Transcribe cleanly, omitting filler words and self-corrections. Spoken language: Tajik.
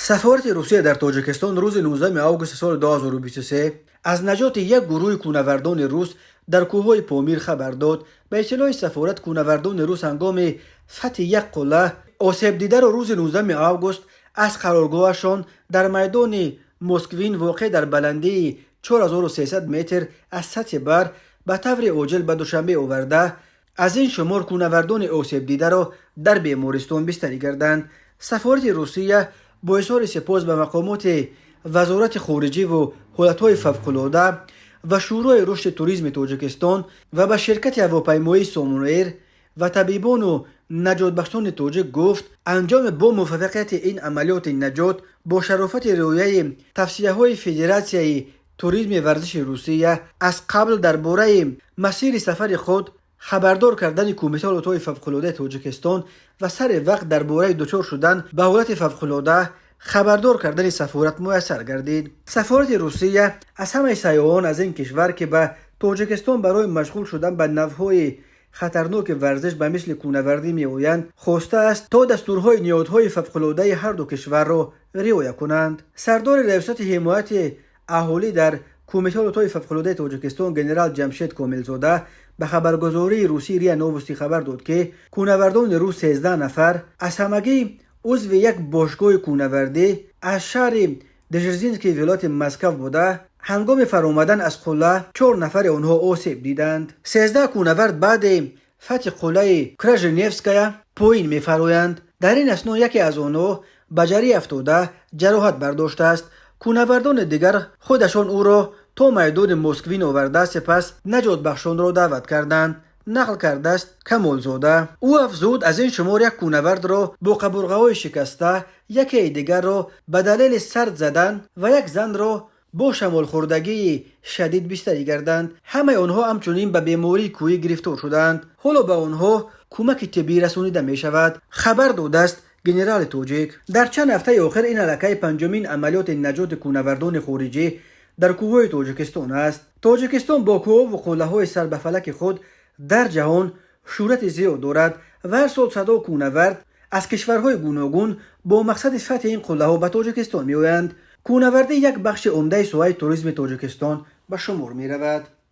Сафорати Русия дар Тоҷикистон рӯзи 19 августи соли 2023 аз наҷоти як гурӯҳи кӯҳнавардони рус дар кӯҳҳои Помир хабар дод. Ба иттилои сафорат, кӯҳнавардони рус ҳангоми фатҳи як қулла осебдидаро рӯзи 19 август аз қароргоҳашон дар майдони Москвин, воқеъ дар баландии 4300 метр аз сатҳи баҳр, ба таври оҷил ба Душанбе оварда, аз ин шумор кӯҳнавардони осебдидаро дар бемористон бистарӣ карданд. Сафорати Русия бо изҳори сипос ба мақомоти Вазорати хориҷиву ҳолатҳои фавқулода ва Шӯрои рушди туризми Тоҷикистон ва ба ширкати ҳавопаймоии Сомон Эйр ва табибону наҷотбахшони тоҷик гуфт, анҷоми бо муваффақияти ин амалиёти наҷот бо шарофати риояи тавсияҳои Федератсияи туризми варзиши Русия, аз қабл дар бораи масири сафари худ хабардор кардани Кумитаи ҳолатҳои фавқулодаи Тоҷикистон ва сари вақт дар бораи дучор шудан ба ҳолати фавқулода хабардор кардани сафорат муяссар гардид. Сафорати Русия аз ҳамаи сайёҳон аз ин кишвар, ки ба Тоҷикистон барои машғул шудан ба навъҳои хатарноки варзиш ба мисли кӯҳнавардӣ меоянд, хостааст, то дастурҳои ниҳодҳои фавқулодаи ҳарду кишварро риоя кунанд. Сардори Раёсати ҳимояти аҳолӣ дар Кумитаи ҳолатҳои фавқулодаи Тоҷикистон генерал Ҷамшед Комилзода ба хабаргузории русӣ РИА Новости хабар дод, ки кӯҳнавардони рус, 13 нафар аз ҳамагӣ узви як бошгоҳи кӯҳнавардӣ аз шаҳри Дзержинскии вилояти Москав буда, ҳангоми фаромадан аз қулла чор нафари онҳо осеб диданд. 13 кӯҳнавард баъди фатҳи қуллаи Кржижаневская поин мефароянд. Дар ин асно яке аз онҳо ба ҷарӣ афтода, ҷароҳат бардоштааст. Кӯҳнавардони дигар худашон ӯро то майдони Москвин оварда, сипас наҷотбахшонро даъват карданд, нақл кардааст Камолзода. Ӯ афзуд, аз ин шумор як кӯҳнавардро бо қабурғаҳои шикаста, якеи дигарро ба далели сард задан ва як занро бо шамолхӯрдагии шадид бистарӣ гарданд. Ҳамаи онҳо ҳамчунин ба бемории кӯҳӣ гирифтор шуданд. Ҳоло ба онҳо кӯмаки тиббӣ расонида мешавад, хабар додааст генерали тоҷик. Дар чанд ҳафтаи охир ин аллакай панҷумин амалиёти наҷоти кӯҳнавардони хориҷӣ дар кӯҳҳои Тоҷикистон аст. Тоҷикистон бо кӯҳову қуллаҳои сарбафалаки худ дар ҷаҳон шӯҳрати зиёд дорад ва ҳар сол садҳо кӯҳнавард аз кишварҳои гуногун бо мақсади фатҳи ин қуллаҳо ба Тоҷикистон меоянд. Кӯҳнавардӣ як бахши умдаи соҳаи туризми Тоҷикистон ба шумор меравад.